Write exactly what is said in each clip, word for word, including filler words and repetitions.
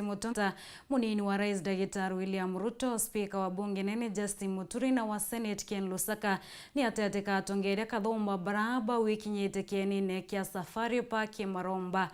Mutuma, munini wa Rais Ndagitari William Ruto, spika wa bunge nene Justin Muturi na wa Senate Ken Lusaka ni ateete ka atongeria kathumba bara bawikinyite kienine kia Safari Park Maromba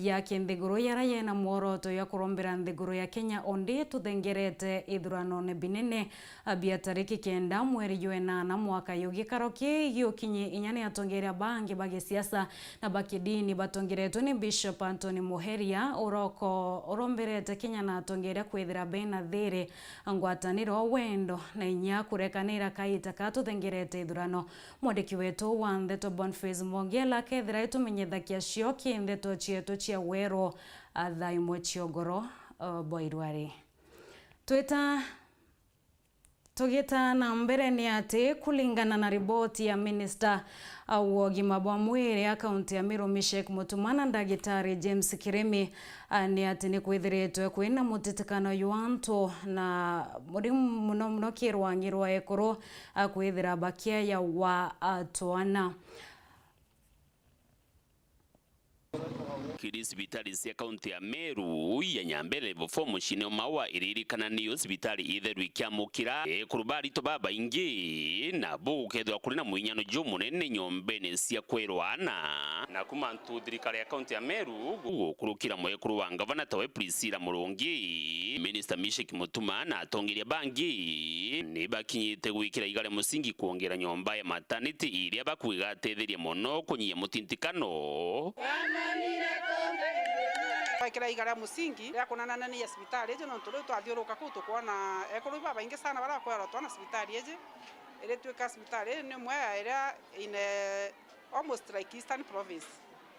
ya ki nthiguru yara yena mworoto ya kurombera nthiguru ya Kenya ondi tuthengerete ithuranone binene bia tariki kenda mweri jwa enana mwaka yu. Gikaro kii giukinyi inya ni atongeria bangi ba gisiasa na ba kidini batongeretwe ni Bishop Anthony Muheria, uroko uromberete Kenya na atongeria kwithira bena thiri, ngwataniro, wendo na inya kurekanira kaita ka tuthengerete ithurano. Mwandiki wetu wa ndeto Boniface Mwongela akethira itumenyethagia cio ki ndeto cietu cia weru, a, thaa imwe cia ugoro, a, bwa irwari. Twita Tugita na mbere ni ati, kulingana na riboti ya minista wa ugima bwa mwiri a kaunti ya Meru Meshak Mutuma na ndagitari James Kirimi, a, ni ati ni kwithiritwe kwina mutitikano jwa antu na muri muno muno kirwangi rwa ekuru, a, kwithira bakiaya wa, a, twana. Kiri cibitari cia kaunti ya Meru ya Nyambere Level four muciine o Maua iririkana niyo cibitari itheru ikiamukira ekuru baritwa babaingi, na bugukethirwa kuri na mwinyano jumunene nyombene cia kwirwa ana. Na kuma ntu thirikari ya kaunti ya Meru gukurukira mwekuru wa ngavana tawe Priscilla Murungi, minista Meshak Mutuma na atongeria bangi ni bakinyite gwikira igare musingi kwongera nyomba ya maternity iria bakuiga atetheria mono kunyia mutintikano. Twekira iga ria musingi ria kunananania cibitari iji, nontu riu twathiuruka kuu tukwona ekuru babaingi sana baria bakwerwa twana cibitari iji, irituika cibitari ii ni imwe ya iria ine almost like Eastern Province.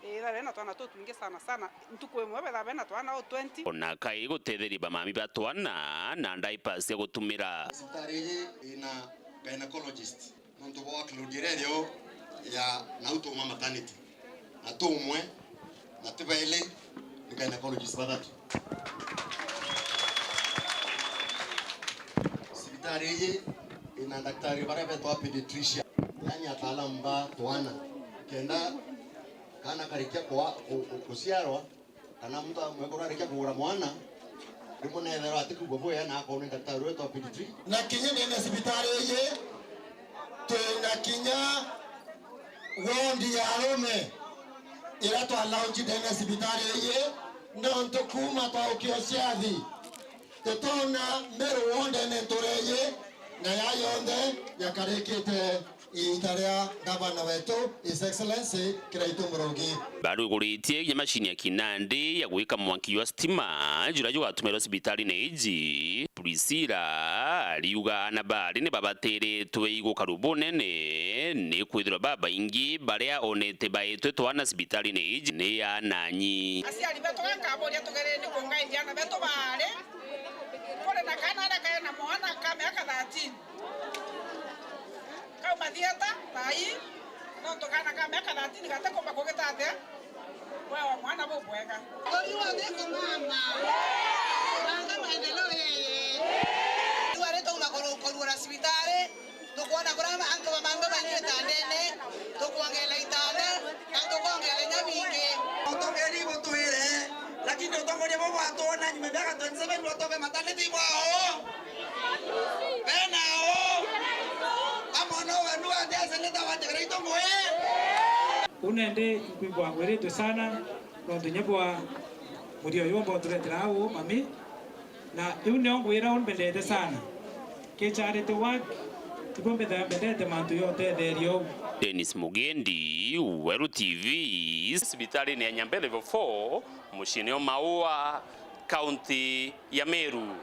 Ii, ithare na twana tutwingi sana sana. Ntuku imwe betha bena twana o twenty. Ona kai gutetheria bamami ba twana na diapers cia gutumira. Cibitari iji ina gynecologist. Nontu bwa workload iria iriyo ya nau Tuma maternity, na tumwe na tibaili ni gynecologist bathatu. Cibitari iji ina ndaktari baria betwa pediatrician, yani ataalamu ba twana, kenda kana karikia kwa, ku-, ku-, kuciarwa, kana muntu amwekuru arikia kugura mwana, rimwe neethairwa atikwigua bwega na akoonwa ni ndaktari wetu wa pediatry. Na kinya ndene ya cibitari iji, twina kinya wondi ya arume ira twa launch ndene ya cibitari iji, nontu kuuma twaukia uciathi, tutona Meru wondene ntura iji, na ya yonthe yakarikite iita ria ngavana wetu, His Excellency Kiraitu Murungi. Baruguritie kinya macini ya kinandi ya gwika mwanki jwa stima, juria jugatumirwa cibitari-ini iji. Priscilla ariuga ana bari ni babatiritwe igukaru bunene, ni kwithirwa babaingi baria onete baitwe twana cibitari-ini iji ni ananyi. Aciari betu gankaburia tugerie ni kungaithia ana betu bari. Kuri na kaana aria kaina mwana ka miaka thirteen. Kauma thieta, thaa ii, nontu kaana ka miaka thirteen gatikumba kugita atia? Wewa mwana bubwega. Kuri wothe kumama. Banga maendeleo yeye. Twari tuma kuru-, kurugura cibitari, tukwona kuria antu bamanga baingi itandene, tukwongela itanda, na tukwongela inya bingi. Utongeri butwire, lakini utongoria buu bwatwona nyuma miaka twenty-seven bwatoke maternity bwao. Bena o. Amwe no wenu atia seneta wa Tigere itu mwe. Uu nandi nkwigua ngwiritwe sana, nontu inya bwa muthia uyu umba uturetera au, mami. Na iu nio ngwira u mbendete sana. Ki charity work, tiguo mbithaga mbendete mantu ya utetheria uu. Dennis Mugendi, Weru T V, cibitari-ini ya Nyambe Level four, muciine o Maua, kaunti ya Meru.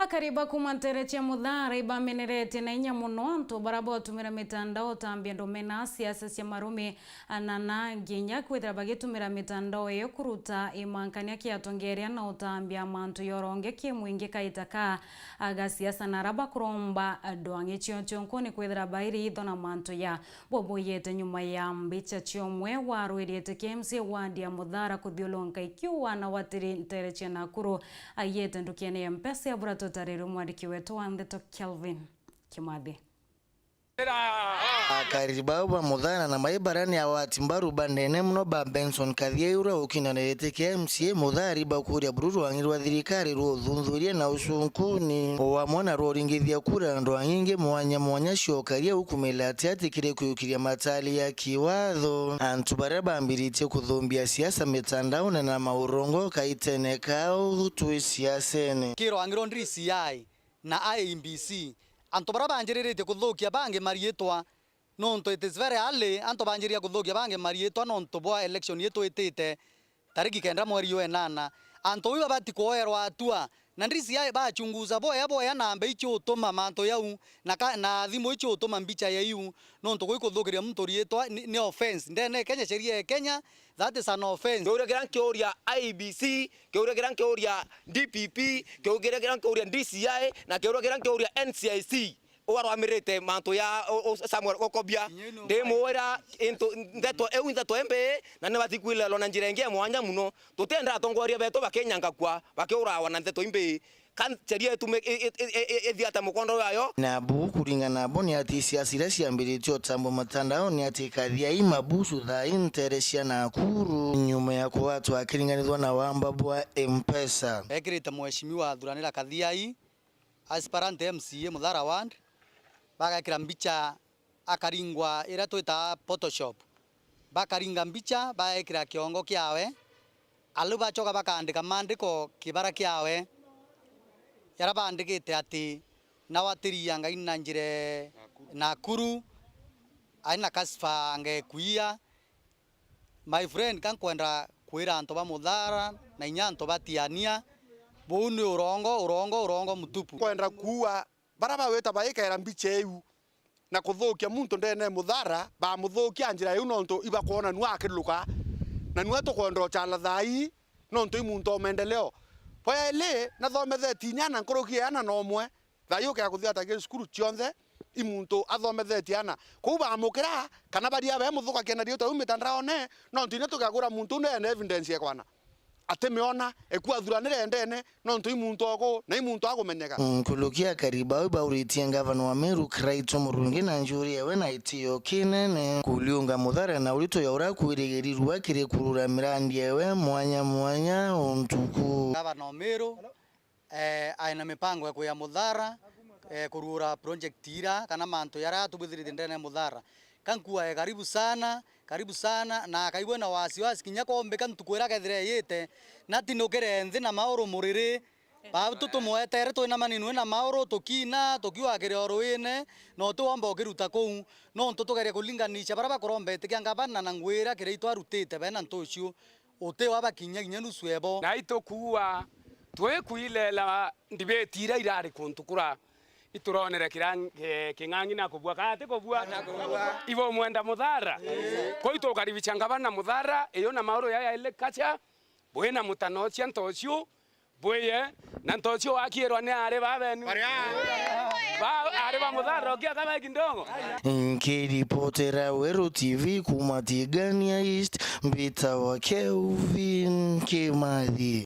Akari ba kuuma nteere cia Muthara ibameneretie na inya mono antu baria bautumira mitandao utambia ndume na siasa cia marume, na na nginya kwithira bagitumira mitandao iyo kuruta imankania kia atongeria na utambia mantu ya uronge kimwingi kaita ka agasiasa na aria bakuromba ndwang'i cionco nkuni kwithira bairi itho na mantu ya Bubuyite nyuma ya mbicha cia umwe warwirite K M C A ward ya Muthara kuthiulunka ikiuga na watiri nteere cia Nakuru aiyite ndukiene ya Mpesa ya bura tutarirwe mwandiki wetu wa ndeto Kelvin Kimathi. Akari bau ba Muthara na mai barani awati mbaru ba ndene muno ba Benson Kathiai uria ukindanirite kia M C A Muthari bakuria buru rwang'i rwa thirikari rwa uthuthuria na ucunkuni, o amwe na rwa uringithia kura ndwang'i ingi mwanya mwanya cia ukaria ukumila ati atikire kuyukiria matali ya kiwatho. Antu baria bambiritie kuthumbia siasa mitandaone na maurongo kaitene kao twi siasene. Ki rwang'i rwa D C I na I E B C, antu baria banjiriritie kuthukia bangi mariitwa, nontu it is very early, antu banjiria kuthukia bangi mariitwa nontu bwa election ii twitite tariki kenda mweri jwa enana. Antu bau ibabati kuoerwa hatua, na D C I bachunguza bwea bwea namba ici utuma mantu jau, na ka, na thimu ici utuma mbicha ya iu, nontu gui kuthukiria muntu riitwa ni, ni offense. Ndene ya Kenya, sheria ya Kenya, that is an offense. Kiuria kiria nkiuria I E B C, kiuria kiria nkiuria D P P, kiuria kiria nkiuria D C I, na kiuria kiria nkiuria N C I C, uria rwamirite mantu ya u-, u-, Samuel Gokobia. Ndimwira into, ndeto iu ndeto imbi, na ni batikwilelwa na njira ingi ya mwanya muno. Tutienda atongoria betu bakinyangakua, bakiurawa na ndeto imbi. Ka sheria itume i-, i-, i-, i-, ithiata mukondo wayo. Nabu kuringana nabo ni ati siasa iria ciambiritie utambwa matandaoni ati Kathiai mabusu thaa ii ntere cia Nakuru nyuma ya kugwatwa akiringanithwa na wamba bwa M-Pesa. Ekirite Mheshimiwa Thuranira Kathiai, aspirant M C A Muthara Ward, bagekira mbicha akaringwa iria twitaa Photoshop. Bakaringa mbicha, baekira kiongo kiawe, aliu bacoka bakaandika maandiko kibara kiawe, jaria baandikite ati, nawe atiria Ngai na njira e Nakuru, ari na kasifa angekuia. My friend, ka nkwenda kwira antu ba Muthara na inya antu ba Tiania, buu ni urongo, urongo, urongo mutupu. Kwenda kuua baria bawita baikera mbicha iu na kuthukia muntu ndene ya Muthara, bamuthukia njira iu nontu ibakwona nua akiluka. Na nua tukwenda uchala thaa ii nontu i muntu o maendeleo. Bwa eli, nathomethetie inya ana nkuruki ya ana na umwe. Thaa ii ukea kuthia atagia cukuru cionthe, i muntu athomethetie ana. Kwou bamukira, kana baria bemuthukakia na riitwa riu mitandaone, nontu inya tugagura muntu undu ena evidence ekwana. Atimiona, ekua thuranire ndene, nontu i muntu ogu, na i muntu agumenyeka. Nkuruki akari bau bauritie ngavana wa Meru, Kiraitu Murungi, na njuria ewe na itio kinene, kuliunga Muthara na urito ya uria kwirigirirua kiri kurura mirandi ewe mwanya mwanya untuku. Ngavana wa Meru, eh, aina mipango ya kuya Muthara, eh, kurura project ira kana mantu jaria tubwithirite ndene ya Muthara. Ka nkua, eh, karibu sana, karibu sana, na akaigua na wasiwasi kinya kwombika ntuku iria kethira iyite, natinukire nthi na mauru muriri. Bau tutumwetere twina maninu na mauru, tukina, tukiuga kiri o ruine, na utiwomba ukiruta kuu, nontu tugerie kulinganisha baria bakurombete kia ngavana na ngwira kiri itwarutite bena ntucio. Uti wa bakinya kinya nusu ebo. Na itukuua, twikwilela ndibeti iria irari kuntu kura ituronere kira, eh, king'ang'i na kubua, kana ti kubua? Ibumwenda Muthara? Ii. Kwou itukaribisha ngavana Muthara, iyo na mauru ya yaili kacha, bwina mutano cia ntocio, bwiye, na ntocio wakiirwa ni ari babenu. Ba-, ari ba Muthara, ukia kama kidogo. Nkiripotera Weru T V kuuma Tigania East, mbitagwa Kelvin Kimathi.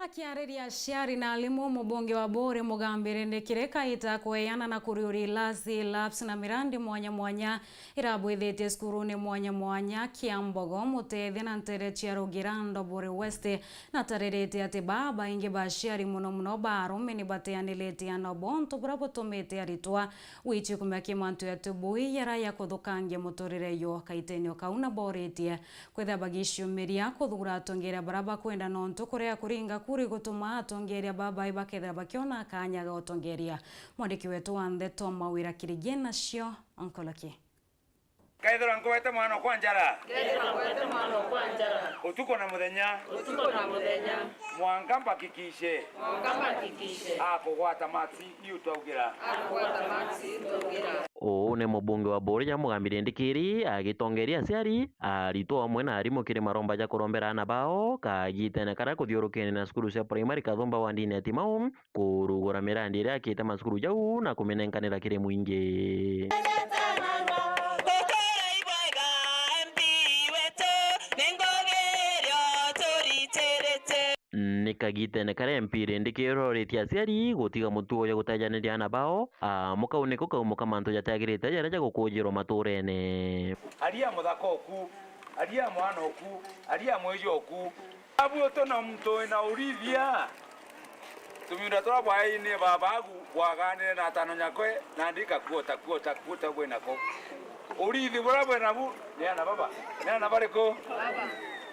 Akiariria aciari na alimu, mubunge wa Buuri Mugambi Rindikiri kaita kweana na kuriuria ilasi, labs na mirandi mwanya mwanya irabwithitie cukurune mwanya mwanya Kiambogo, Mutethia na ntere cia Rugira, Ndobori West, na atariritie ati baa baingi ba aciari, muno muno ba arume, ni bateaniritie ana bo untu buria butumite aritwa gwichukumia ki mantu ya tubui yara ya kuthukangia muturire yo. Kaitenio kau na boritie kwithira bagiciumiria kuthugura atongeria baria bakwenda, nontu kuria kuringa kuri gutuma atongeria babai bakethira bakiona kanya ga utongeria. Mwandiki wetu wa ndeto Mawira Kirigie nacio onkoloki. Kethirwa nkwete mwana kwa njara. Kethirwa nkwete mwana kwa njara. Utuku na muthenya. Utuku na muthenya. Mwanka mbakikishe. Mwanka mbakikishe. Akugwata maksi iu twaugira. Akugwata maksi iu twaugira. Uu ni mubunge wa Buuri ja Mugambi Rindikiri agitongeria aciari, aritwa amwe na arimu kiri maromba ja kurombera aana bao kagitene karia kuthiurukene na cukuru cia primary Kathumba wa ndini ya Timau, kurugura mirandi iria akite macukuru jau na kuminenkanira kiri mwingi. Ni kagitene karia M P Rindikiri ororitie aciari gutiga mutugo jwa gutajaniria aana bao, a, mukau niko kaumwa ka mantu jatagirite jaria jagukujirwa matuurene. Aria muthaka oku, aria mwana oku, aria mwiji oku. Abu uti na muntu wina urithia. Tumiunda turia bwaini babagu bwaganire na atano nyakwe, nandi kakuota, kuota, kuota bwinako. Urithi buria bwinabu ni ana baba. Ni ana bariku?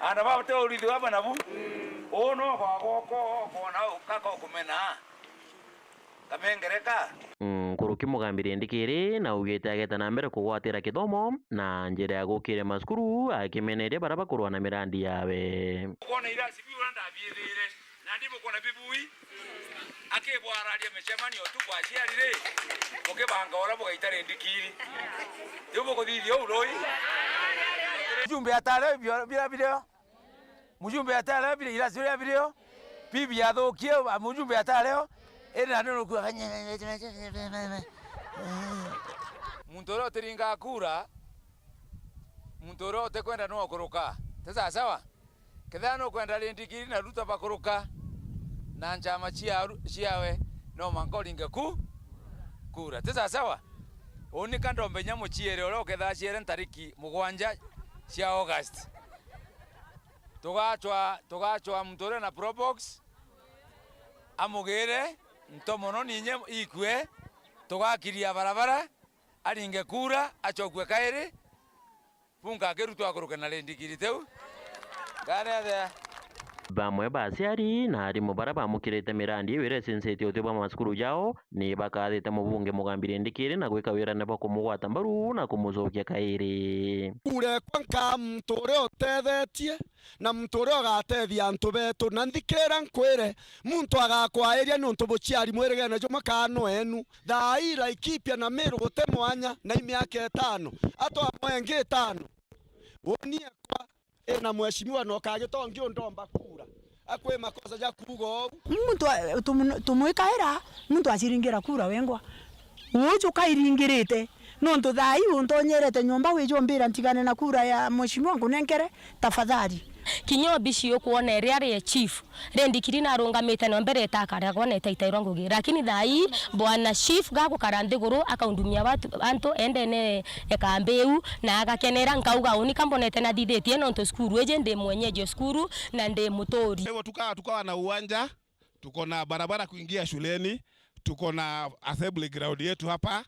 Ana baba ti urithi baba nabu. Uu no gwagoko, ukona gaka ukumena. Kamengereka. Nkuruki Mugambi Rindikiri na augite ageta na mbere kugwatira kithomo na njira ya gukiria macukuru, akimeneria baria bakurwa na mirandi yawe. Ukona irasi biu uria ndabiithire, na ndi bukona bibui. Akibwararia micemanio tu kwa aciari ri, bukibanga uria bugaita Rindikiri. Riu bukuthithia uu rui. Jumbe atare bio, bira birio. Mujumbe ateere biri, irasi uria birio, bibi yathukie, mujumbe ateere o, indi na nurukua. Muntu uria utiringaa kura, muntu uria utikwenda no kuruka. Ti sawa sawa? Kethira nukwenda Rindikiri na Ruto bakuruka na nchama cia Ru-, ciawe, no mwanka uringe ku-, kura. Ti sawa sawa? Uni ka ndombe inya muciere uria uketha aciere ntariki mugwanja cia August. Tugacwa, tugacwa muntu uria na probox, amugire nto mono ninye ikue, tugakiria barabara, aringe kura, acokue kairi, bunka akirutwa akuruke na Rindikiri tiu. Ngane athea. Bamwe ba aciari na arimu baria bamukirite mirandi iu iria icinsitie utio bwa macukuru jao, ni bakathite mubunge Mugambi Rindikiri na gwika wirane bwa kumugwata mbaru na kumucokia kairi. Kura ekwa nkaa muntu uria utethetie na muntu uria ugatethia antu betu. Na nthikira nkwire, muntu agakwairia niuntu buciari mwirigene jumwe kaa no enu. Thaa ii Laikipia na Meru guti mwanya na i miaka itano, atwamwe ingi itano. Uni ekwa ina mheshimiwa na ukagitongi undomba kura. Akwi makosa ja kuuga uu. Muntu a-, tumu-, tumwikaira, muntu aciringira kura wengwa. Uju kairingirite, nontu thaa ii untonyerete nyomba wijumbira ntigane na kura ya mheshimiwa nkunenkere, tafadhali. Kinya obici ukwona iria ari chief, Rindikiri narungamite na mbere itakaragwa na itaitairwa ngugi. Lakini thaa ii, bwana chief gagukara nthiguru, akaundumia watu, antu endene ekambi iu, na agakenera nkauga, uni ka mbonete nathithitie nontu cukuru iji ndi mwenyeji o cukuru na ndi muturi. Kwa hivyo tukawa, tukawa na uwanja, tuko na barabara kuingia shuleni, tuko na assembly ground yetu hapa,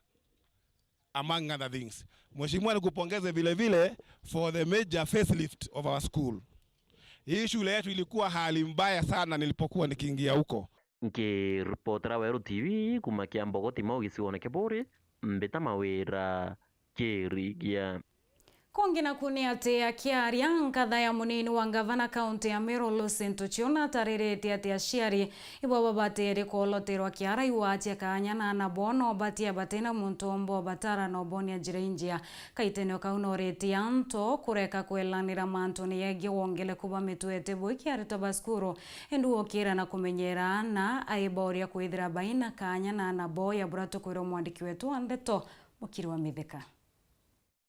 among other things. Mheshimiwa, nikupongeze vile vile for the major facelift of our school. Hii shule yetu ilikuwa hali mbaya sana nilipokuwa nikiingia huko. Nkiripotera Weru T V kuma Kiambogo Timau gicigoone kia Buuri, mbita Mawira Kirigia. Kungi naku ni ati akiaria, nkatha ya munini wa ngavana kaunti ya Meru Lucy Ntuchio natariritie ati aciari ibo babatiire kuoloterwa kiara iwaachia kaanya na aana boo no batia batina muntu omba ubatara na ubonia njira injia. Kaitenio kau noritie antu kureka kwelanira mantuni yegii wongeleku bwa mitwete bwiki aritwa ba cukuru, indi wokira na kumenyera aana aiboria kwithira baina kaanya na aana boo ya bura tukwirwa mwandiki wetu wa ndeto Mukiri wa Mithika.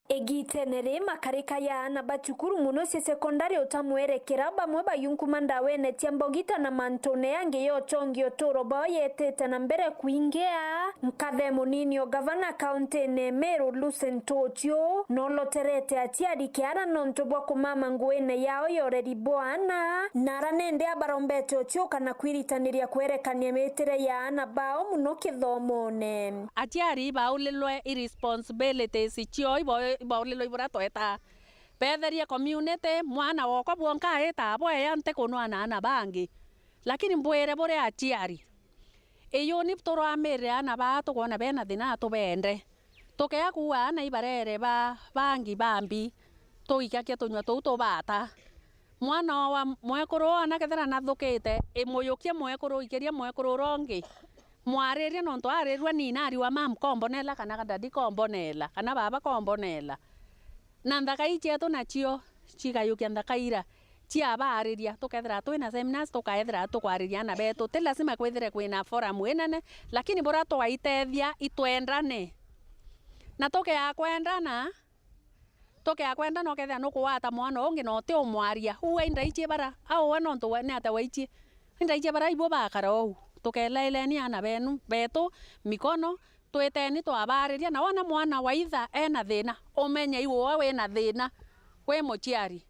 Igitene ri makarika ya aana ba cukuru mono cia sekondari utamwerekera, bamwe bayunkuma ndawene cia mbogita na mantune yangi ya utongi uturo bwao yetite na mbere kwingia. Nkathe munini o gavana kauntine Meru Lucy Ntuchio noloterete aciari kiara nontu bwa kumama nguine yao ya ureri bwa aana, na ara nende abarombete uciuka na kwiritaniria kwerekania mitire ya aana bao mono kithomone. Aciari ibaulilwe i responsibilities ciao, ibo-, ibaulilwe ibura tweta. Betherie community, mwana wokwa bwonka aita abweya ntikunwa na aana bangi. Lakini mbwire buri aciari, iyuni turwamirire aana baa tukwona bena thina atubende. Tukea kuua aana ibarere ba bangi bambi, tuikakia tunyua tuu tubata. Mwana wa mwekuru ona kethira nathukite, imuyukie mwekuru, ikiria mwekuru uria ungi. Mwariria nontu arirua nina ariwa mam kombonela kana dadi kombonela kana baba kombonela. Na nthaka ii cietu nacio cikayukia nthaka ira ciabaariria, tukethira twina seminars, tukaethira tukwariria aana betu. Ti lazima kwithire kwina forum inene, lakini buria twaitethia itwendane. Na tukea kwendana, tukea kwendana ukethira nukugwata mwana ungi na uti umwaria. Uu wainda ichie bara, au we nontu we ni atia waichie? Indaije bara ibo bakara ou, tukelaileni ana benu, betu mikono, twiteni twabaariria, na wona mwana waitha ena thina, umenye iwe wina thina wi muciari,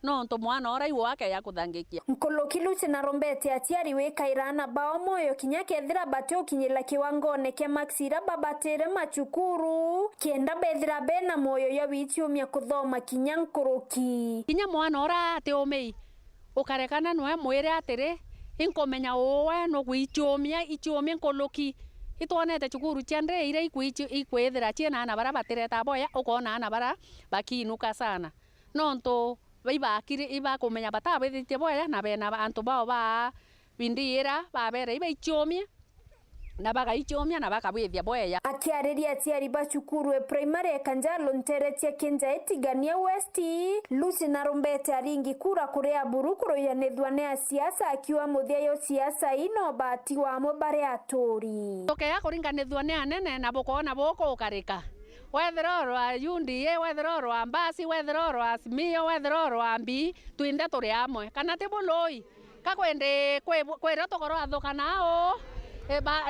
nontu mwana ura iwe akeya kuthangikia. Nkuruki Lucy Narumbete aciari wikaira ana bao mwoyo kinya kethira batiukinyira kiwangone kia maksi ira babatire macukuru, kenda bethira bena mwoyo ya wiciumia kuthoma kinya nkuruki. Kinya mwana ura atiumii, ukarekana nwe mwire atiri, inkumenya uwe nugwiciumia, iciumia nkuruki. Itwonete cukuru cia ndii iria ikwici-, ikwithira ciina ana bara batireta boya, ukoona ana bara bakiinuka sana. Nontu ibakiri-, ibakumenya batabwithitie boya, na bena antu bao ba bindi ira babere ibaichiumia, na bagaichiumia, na bakabwithia bwega. Akiariria aciari ba cukuru e primary e Kanjalo ntere cia Kinjae Tigania West, Lucy Narumbete aringi kura kuri Aburu kuruyanithua ni asiasa, akiuga muthia yo siasa ii no bati wamwe bari aturi. Tukeya kuringanithua ni anene, na bukoona bukukarika. Wethira urwa U D A, wethira urwa Mbasi, wethira urwa Azimio, wethira urwa Mbii, twinthe turi amwe. Kana ti bu Lui? Ka kwindi kwi-, kwira tukorwa athukana uu?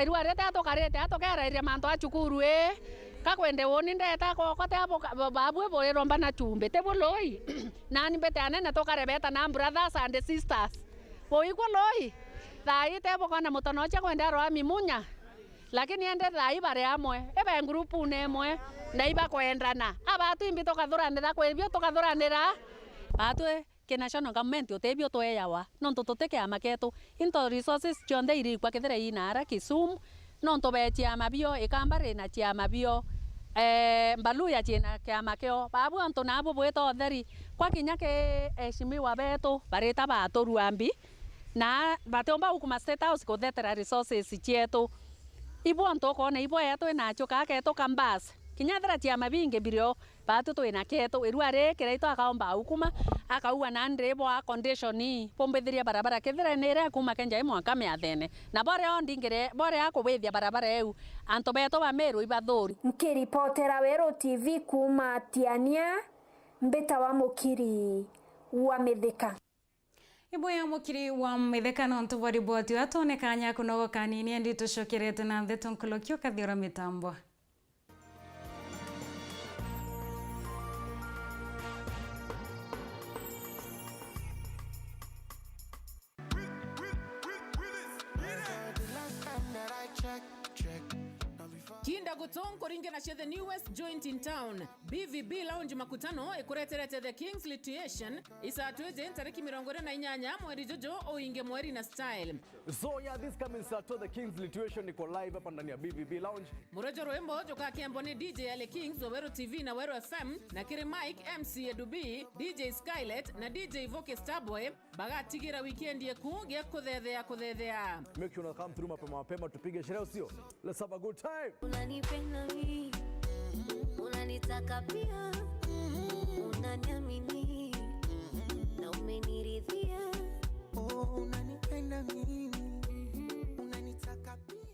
Irua riria tukarite a tukerairia mantu a cukuru ii? Ka kwindi uni ndeta kwakwa ti abu ka-, ba-, babu buriromba na chumbi? Ti bu Lui? Nani mbite anene tukarebeta na brothers and sisters. Buigua Lui? Thaa ii ti bukona mutono ucio kwenda arwa mimunya. Lakini ende thaa ii bari amwe, ibe ngurupune imwe, na ibakwendana. Aba twimbi tukathuranira kwi bio tukathuranira. Atwi ki national government utibio tweyawa, nontu tuti kiama kietu. Into resources cionthe irikwa kethira ii naara Kisumu, nontu be ciama bio, Ikamba rina ciama bio, ee, Mbaluya ciina kiama kio. Babu antu nabu bwita utheri. Kwa kinya ki eshimiwa betu barita baturuambi, na batiumba gukuma State House kuthetera resources cietu. Ibu antu ukoona ibo ea twinacio kaa ketu ka mbasi. Kinya ethira ciama bingi birio, batu twina ketu. Irua ri kiria itu akaomba gukuma, akaua nandi bwa condition ii, bumbithirie barabara kethira ni iria kuma Kenjai mwanka Miathene. Na boria o ndingire, boria akubwithia barabara iu, antu betu ba Meru ibathuri. Nkiripotera Weru T V kuuma Tiania, mbitawa Mukiri wa Mithika. Ibuya Mukiri wa Mithika nontu bwa riboti atu. Ni kanya kunogoka kanini, indi tucokerete na ntheto nkuruki ukathiura mitambo. Kinda gutu nkuringana cia the newest joint in town. B V B Lounge Makutano ikureterete The King's Lituation, isaatu iji ntariki mirongo iri na inyanya mweri juju uingi mweri na style. So yeah, this coming Saturday, The King's Lituation iko live hapa ndani ya B V B Lounge. Murojo rwimbo jukakembwa ni D J Ale Kings wa Weru T V na Weru F M, na kiri Mike M C Edu B, D J Skylet na D J Voke Starboy. Bagatigira weekend yeku gia kuthethea kuthethea. Make sure una come through mapema mapema, tupige sherehe, usio? Let's have a good time. Unanipenda mimi, unanitaka pia, unaniamini, na umeniridhia. Oh, unanipenda mimi, unanitaka pia.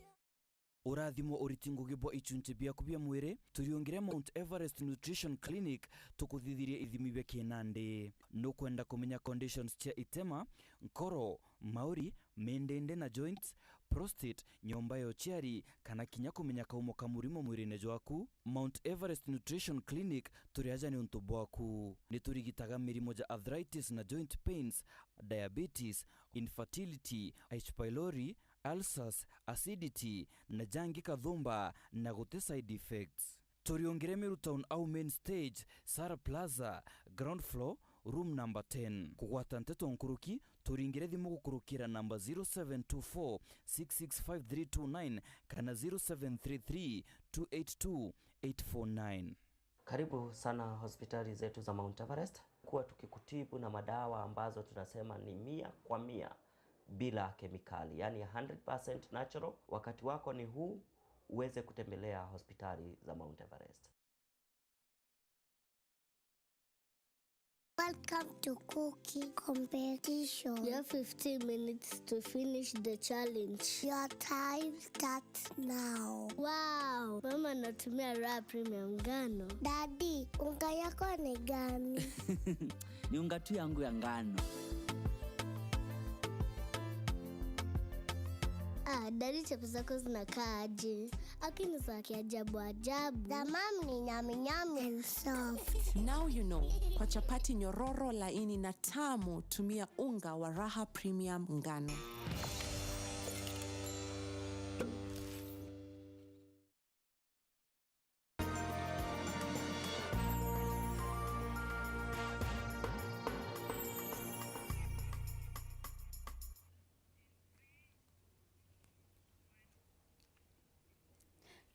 Urathimo uriti ngugi bwa ichunchi biaku bia mwiri, turiungire Mount Everest Nutrition Clinic, tukuthithirie ithimi bia kinandi. Nukwenda kumenya conditions cia itema, nkoro, mauri, mindindi na joints, prostate, nyomba ya uciari, kana kinya kumenya kaumo ka murimo mwirine jwaku? Mount Everest Nutrition Clinic turi aja niuntu bwaku. Niturigitaga mirimo ja arthritis na joint pains, diabetes, infertility, H. pylori, ulcers, acidity, na jangi kathumba, na guti side effects. Turiungire Meru Town au main stage, Sara Plaza, ground floor, room number ten. Kugwata nteto nkuruki, turingire thimu gukurukira namba zero seven two four six six five three two nine kana zero seven three three two eight two eight four nine. Karibu sana hospitali zetu za Mount Everest. Kuwa tukikutibu na madawa ambazo tunasema ni mia kwa mia bila kemikali, yani hundred percent natural. Wakati wako ni huu uweze kutembelea hospitali za Mount Everest. Welcome to cooking competition. You have fifteen minutes to finish the challenge. Your time starts now. Wow, mama anatumia Raha Premium ngano. Daddy, unga yako ni gani? Ni unga tu yangu ya ngano. Daddy, chapati zako zinakaa aje? Aki ni za kiajabu ajabu. The mom ni nyami nyami and soft. Now you know, kwa chapati nyororo, laini na tamu, tumia unga wa Raha Premium Ngano.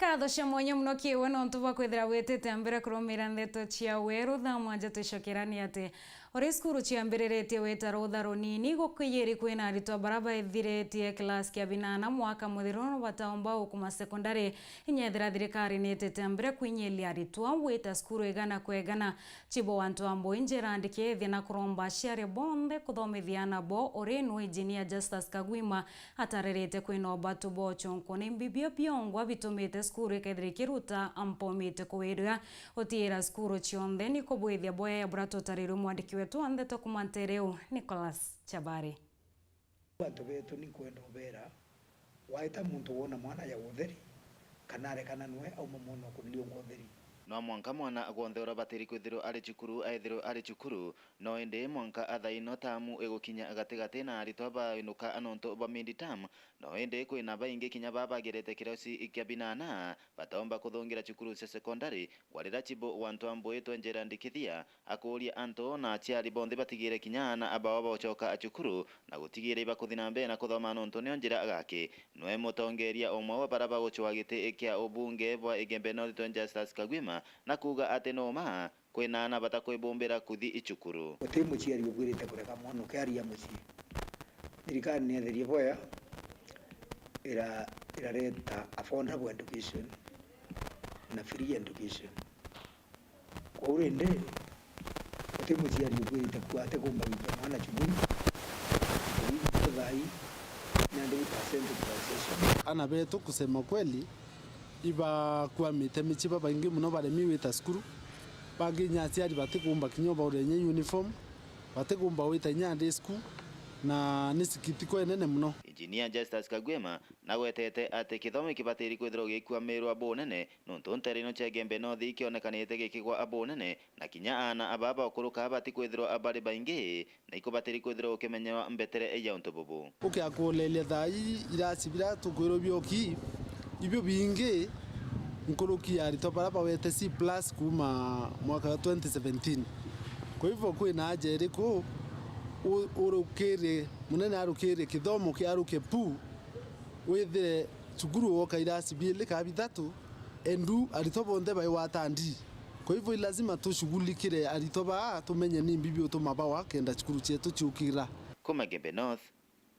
Nkatho cia mwanya mono kiri we nontu bwa kwithira witite mbere kurumira ndeto cia weru. Thaa mwanja twicokera ni ati, uri cukuru ciambiriritie gwita rutha runini, gukwiyiri kwina aritwa bara baithiritie class kia binana mwaka muthiru no bataumba gukuma secondary, inya ethira thirikari nitite mbere kwinyiria aritwa gwita cukuru igana kwa igana. Chibo wa Ntwambui Gerald Kiethia na kuromba aciari bonthe kuthomithia aana bo, uri nwe Engineer Justus Kagwima ataririte kwina ubatu bwa uchonkwo ni mbibio biongwa bitumite cukuru ikethira ikiruta mpomite kuwirwa. Utiira cukuru cionthe ni kubwithia boya ya bura tutarirwe mwandiki wetu wa ndeto kuma Ntereu, Nicholas Chabari. Antu betu ni nkwenda ubera, waita muntu wona mwana ya utheri, kana arekana nwe auma mwana wa kuriria unga utheri. No mwanka mwana gwonthe uria batiri kwithirwa ari cukuru aithirwe ari cukuru, no indi mwanka athaino tamu igukinya gatigati na aritwa bainuka nontu bwa mid term, no indi kwina baingi kinya baa bagirite kirosi kia binana bataumba kuthungira cukuru cia sekondari, kwarira chibu wa Ntwambui twe Gerald Kithia, akuuria antu na aciari bonthe batigire kinya aana bao bagucoka cukuru na gutigira ibakuthi na mbere na kuthoma nontu nio njira gaki. Nwe mutongeria umwe wa bara bagucwa giti kia ubunge bwa Igembe North twe Justus Kagwima na kuuga ati no ma kwina aana batakwibumbira kuthi icukuru. Guti muciari ubwirite kureka mwana uke aria mucii. Thirikari ni etherie boya ira-, irareta affordable education na free education. Kwou rindi, guti muciari ubwirite kuuga atikumba gwikia mwana cukuru. Itho thaa ii, ninety percent utilization. Aana betu, kusema kweli, ibakwamite micii, babaingi mono baremi gwita cukuru. Bangi inya aciari batikumba kinya ubauria inya uniform, batikumba gwita inya day school, na ni sikitiko inene mono. Engineer Justus Kagwema nagwetete ati kithomo kibatiri kwithirwa gikwamirwa bunene, nontu ntere ino cia Igembe North ikionekanite gikigwa bunene, na kinya aana aba bakuruka batikwithirwa bari baingi, na ikubatiri kwithirwa gukimenyewa mbetere ya untu bubu. Ukiakuuleria thaa ii irasi biria tukwirwa bioki, ibio bingi nkuruki ya aritwa baria bawete C plus kuuma mwaka wa twenty seventeen. Kwa hivyo, kwina haja iriku u-, urukirie, munene arukirie kithomo kiaruke pu, withire cukuru woka irasi biiri kana bithatu, endu aritwa bonthe baigwata ndii. Kwa hivyo, ni lazima tushughulikire aritwa baa, tumenye ni mbi biutuma bawa kenda cukuru cietu ciukira. Kuma Igembe North,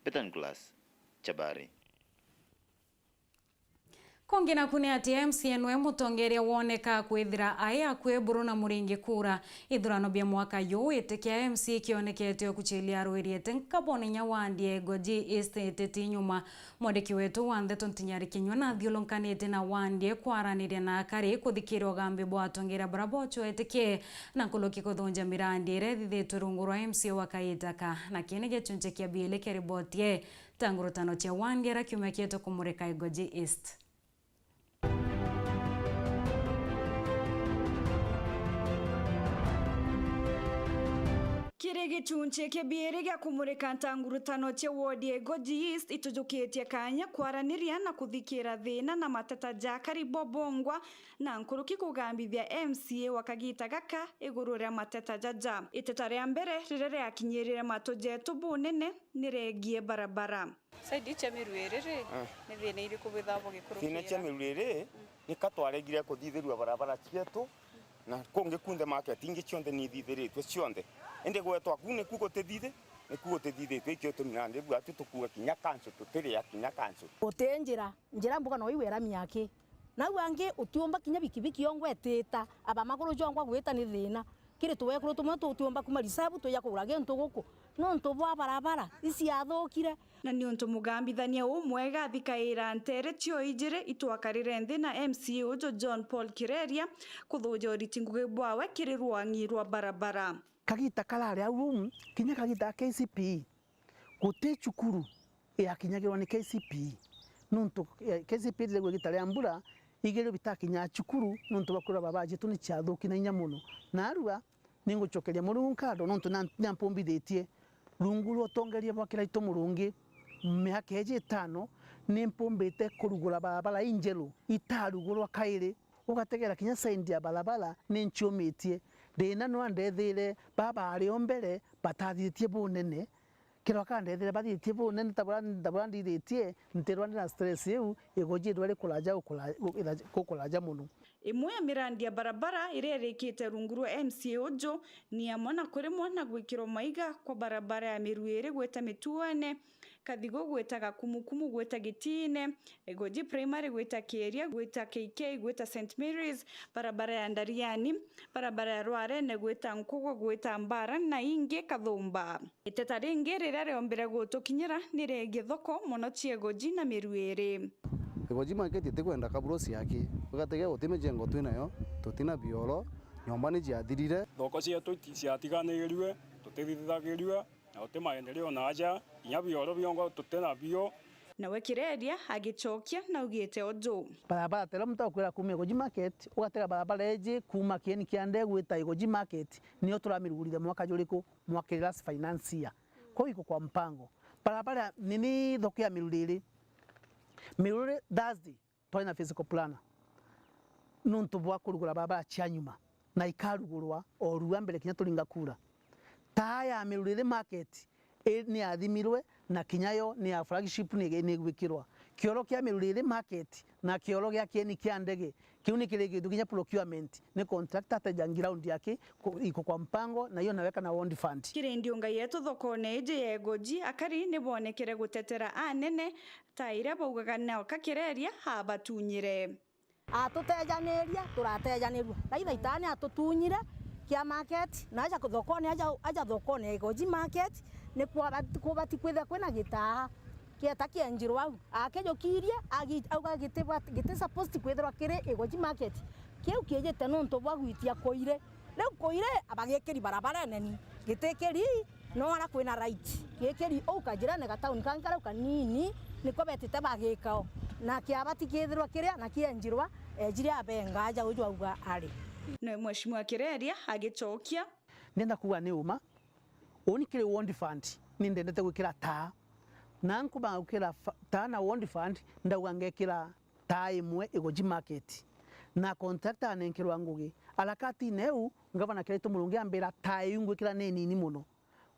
Betan Glass, Chabari. Kungi naku ni ati M C A nwe mutongeria woneka kwithira ai akui buru na muringi kura. Ithurano bia mwaka juu, giti kia M C A kionekete okuchilia arwiriete nkabone inya wandi ya Igoji East ititi nyuma. Mwandiki wetu wa ndeto Ntinyari Kinyua nathiulunkanite na wandi kwaraniria na akari kuthikira ugambi bwa atongeria bara bochwete ki na nkuruki kuthunja mirandi iria ithithitwe rungu rwa M C A wa kaita ka. Na kii ni gichunchi kia biiri kia riboti ye ta ngurutano cia wandi aria kiumia kietu kumurika Igoji East. Kiri gichunchi kia biiri gia kumurika ntangurutano cia wodi ya Igoji East, itujukitie kanya kwaraniria na kuthikira thina na mateta ja akari bobongwa na nkuruki kugambithia M C A wa kagita gaka iguru ria mateta jaja. Iteta ria mbere riria riakinyirire matu jetu bunene ni regie barabara. Side cia Mirwiri ri, ni thina iriku bwithaga bugikurukiira? Thina cia Mirwiri ni ka twaregire kuthithirua barabara cietu, na kungi kunthe market ingi cionthe ni ithithiritue cionthe. Indi gwetwa ku niku gutithithi-, niku gutithithitue, ikio tuni nandi bwatu tukuga kinya kancu tutiria kinya kancu. Guti njira, njira mbuga no iu iramia aki. Nau angi utiumba kinya bikibiki yongwa itita, aba maguru jongwa gwita ni thina. Kiri tuwekuru tumwe tutiumba kuma risabu twija kugura gintu guku, nontu bwa barabara iciathukire. Na niuntu mugambithania umwega athikaira ntere cio ijiri, itwakarire nthi na M C A uju John Paul Kireria kuthuja uriti ngugi bwawe kiri rwang'i rwa barabara. Kagita karari au uu, kinya kagita ka K C P E, guti cukuru yakinyagirwa ni K C P E. Nontu, eh, K C P E riragua igita ria mbura, igerio bitakinya cukuru, nontu bwa kwirwa baba jetu ni ciathuki na inya mono. Narua, ningucokeria Murungu nkatho, nontu na, niampumbithitie. Rungu rwa utongeria bwa Kiraitu Murungi, miaka iji itano, nimpumbite kurugura barabara injeru itarugurwa kairi. Ugategera kinya side ya barabara ni nciumitie. Thina no andethiire baba ari o mbere batathithitie bunene. Kirwa kandethiire bathithitie bunene ta buria, ta buria nthithitie, ntirwa ndi na stress iu, igoji irwa rikuraja gukura-, gu-, ira-, gukuraja mono. Imwe ya mirandi ya barabara iria irikite rungu rwa M C A uju ni amwe na kurimwa na gwikirwa maiga kwa barabara ya Miruiri gwita Mituene, Kathigu gwita Gakumukumu gwita Gitiine, Igoji Primary gwita Kieria, gwita K K, gwita Saint Mary's, barabara ya Ndariani, barabara ya Rwarene gwita Nkugu gwita Mbara na ingi Kathumba. Iteta ringi riria riombire gutukinyira ni riegie thoko mono cia Igoji na Miruiri. Igoji market itikwenda kaburo ciaki, ugategea guti mijengo twinayo, tutina bioro, nyomba ni ciathirire. Thoko cietu iti-, ciatiganirue, tutithithagirue, na guti maendeleo na aja, kinya bioro biongo tuti nabio. Nawe Kireria agicokia na augite uju. Barabara ta iria muntu akwira kuuma Igoji Market, ugatega barabara iji kuuma Kieni kia Ndege gwita Igoji Market, nio turamirugurire mwaka juriku? Mwaka iri last finance year. Kwou iko kwa mpango. Barabara nini thoko ya Miruriri. Miruriri Thursday, twari na physical planner. Nontu bwa kurugura barabara cia nyuma, na ikarugurwa o rua mbere kinya turinga kura. Taa ya Miruriri Market i-, ni yathimirwe, na kinya yo ni ya flagship ni, ni igwikirwa. Kioro kia Miruriri Market na kioro gia Kieni kia Ndege, kiu ni kirikitue kinya procurement, ni contractor ateja ground yaki ku-, iko kwa mpango, na iyo naweka na ward fund. Kiri ndiunga yetu thokone iji ya Igoji, akari ni bonekere gutetera anene ta iria baugaga nao ka Kireria abatunyire. Atutejaniria, turatejanirua. Raitha itani atutunyire kia market, na aja thokone, aja, aja thokone ya Igoji Market, ni kwabati, kubati kwithirwa kwina gitaa kieta kienjirwa au. Akijukirie, agi-, auga giti bwa-, giti supposed kwithirwa kiri Igoji Market. Kiu kiijite nontu bwa gwitia kuiri. Riu kuiri, abagikiri barabarene ni gitikiri, no ara kwina right. Gikiri uu kajirene gatauni kangi karau kanini, niko betite bagika o. Na kiabati kithirwa kiria na kienjirwa, ejire abenga aja uju auga ari. Nawe Mheshimiwa Kireria agicokia. Ndienda kuuga ni uma, uuni kiri ward fund, ni ndendete gwikira taa. Na nkuba gwikira fa-, taa na ward fund, ndauga ngekira taa imwe Igoji Market. Na contractor anenkerwa ngugi. Harakatine iu, Ngavana Kiraitu Murungi ambira taa iu ngwikira ni nini mono.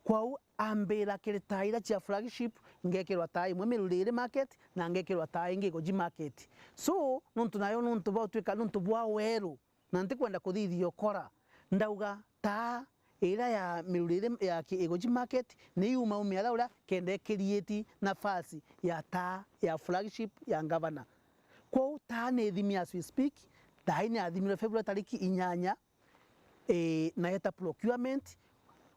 Kwou ambira kiri taa iria cia flagship, ngekirwa taa imwe Miruriri Market, na ngekirwa taa ingi Igoji Market. So, nontu nayo, nontu bwa utwika, nontu bwa weru, na ntikwenda kuthithia ukora, ndauga taa iria ya Miruriri ya ki-, Igoji Market ni yuma umia uria kenda ikirieti nafasi ya taa ya flagship ya ngavana. Kwou taa ni ithimi as we speak, thaa ii ni yathimirwe February tariki inyanya, ii, na yeta procurement,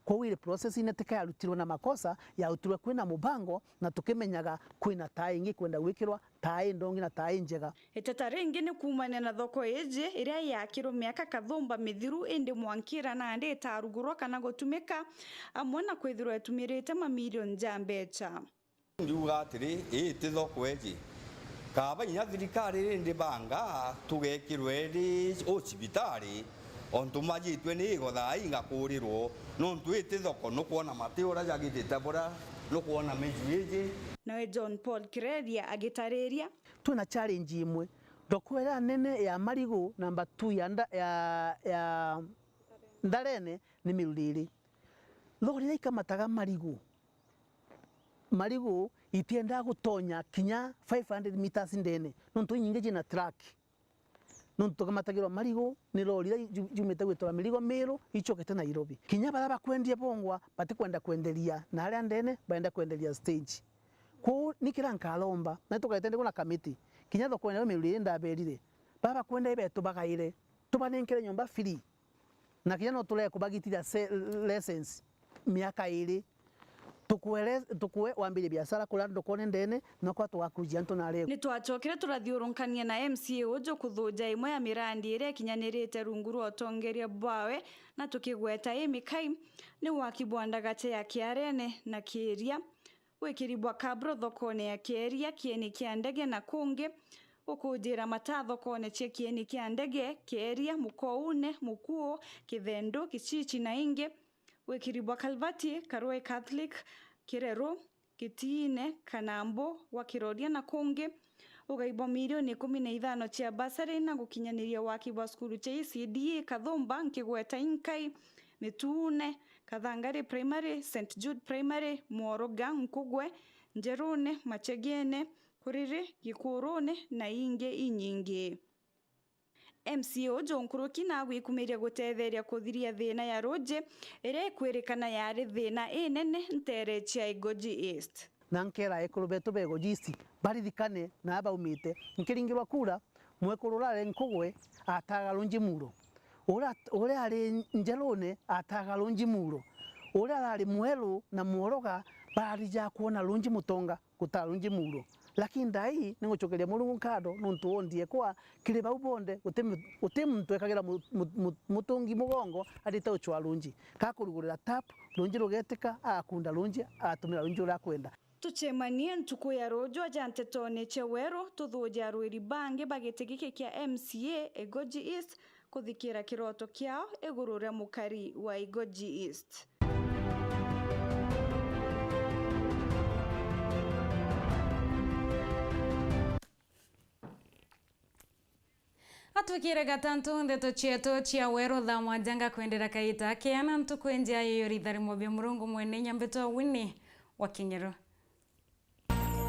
kwou iri process-ine tika yarutirwe na makosa, yarutirwe kwina mubango, na tukimenyaga kwina taa ingi kwenda gwikirwa, taa indongi na taa injega. Iteta ringi ni kuumania na thoko iji iria yaakirwe miaka kathumba mithiru, indi mwankira nandi itarugurwa kana gutumika, amwe na kwithirwa itumirite mamirioni ja mbecha. Ndiuga atiri, ii ti thoko iji. Kaaba inya thirikari iri ndibanga tugekirwe iri u cibitari, ontu majitwe ni igothaa ingakurirwo, nontu ii ti thoko, nukwona mati uria jagitite buria, nukwona miju iji. Nawe John Paul Kireria agitariria. Twina challenge imwe. Thoko iria nene ya marigu, number two ya nda-, ya, ya Ntharene ni Miruriri. Lori iria ikamataga marigu, marigu itiendaa gutonya kinya five hundred meters ndene, nontu inyingi ciina track. Nontu tukamatagirwa marigu ni lori iria ju-, jumite gwitwara mirigo Miru icokete Nairobi. Kinya baria bakwendia bongwa batikwenda kwenderia na aria ndene, barenda kwenderia stage. Kwou ni kiria nkaromba, na tukaite ndi kuna kamiti, kinya thokone iria Miru iri ndaberire, baria bakwenda ibetu bagaire, tubanenkere nyomba free. Na kinya no turee kubagitithia se-, license miaka iri. Tukwe le-, tukwe wambirie biashara kuria ndokone ndene, no kwa tugakujia antu na regu. Ni twacokire turathiurunkania na M C A uju kuthuja imwe ya mirandi iria ikinyanirite rungu rwa utongeria bwawe, na tukigweta ii mikai ni waki bwa ndagache ya Kiarene na Kiiria, Wikiri bwa kabro thokone ya Kieria, kieni kia ndege na kungi, gukunjira mataa thokone cia kieni kia ndege, Kieria, Mukoune, Mukuo, Kithendu, Kichichi na ingi, wikiri bwa kalvati, Karwe Catholic, Kireru, Kitiine, Kanambo, gwa Kiroria na kungi, ugai bwa milioni ikumi na ithano cia basari na gukinyaniria waki bwa cukuru cia E C D A Kathumba, nkigweta inkai, Mituune, Kathangari Primary, Saint Jude Primary, Mworoga, Nkugwe, Njerune, Machegene, Kuriri, Gikurune na ingi inyingi. M C A uju nkuruki nagwikumiria gutetheria kuthiria thina ya ruuji iria ikwirikana yari thina inene ntere cia Igoji East. Na nkera ekuru betu ba Igoji East baririkane na baumite. Nkiringirwa kura, mwekuru urari Nkugwe ataga ruuji Muuro. Uria, uria ari Njerune ataga ruuji Muuro. Uria arari Mweru na Mworoga bararija kwona ruuji Mutonga gutaa ruuji Muuro. Lakini thaii ni ngucokeria Murungu nkatho nontu wondie kwa kiri bau bonthe guti mu-, guti muntu ekagira mu-, mu-, mu-, mutungi mugongo arite ucwaa ruuji. Kakurugurira tap, ruuji rugetika, agakunda ruuji, agatumira ruuji uria akwenda. Tucemanie ntuku ya ruuju aja ntetone cia Weru, tuthuuje arwiri bangi ba giti giki kia M C A Igoji East kuthikira kiroto kiao iguru ria mukari wa Igoji East. Atwikire gatantu ndeto cietu cia Weru thaa mwanja, ngakwendera kaita keana ntuku injega ya ritharimo bia Murungu mwene inya. Mbitwa Winnie wa Kinyeru.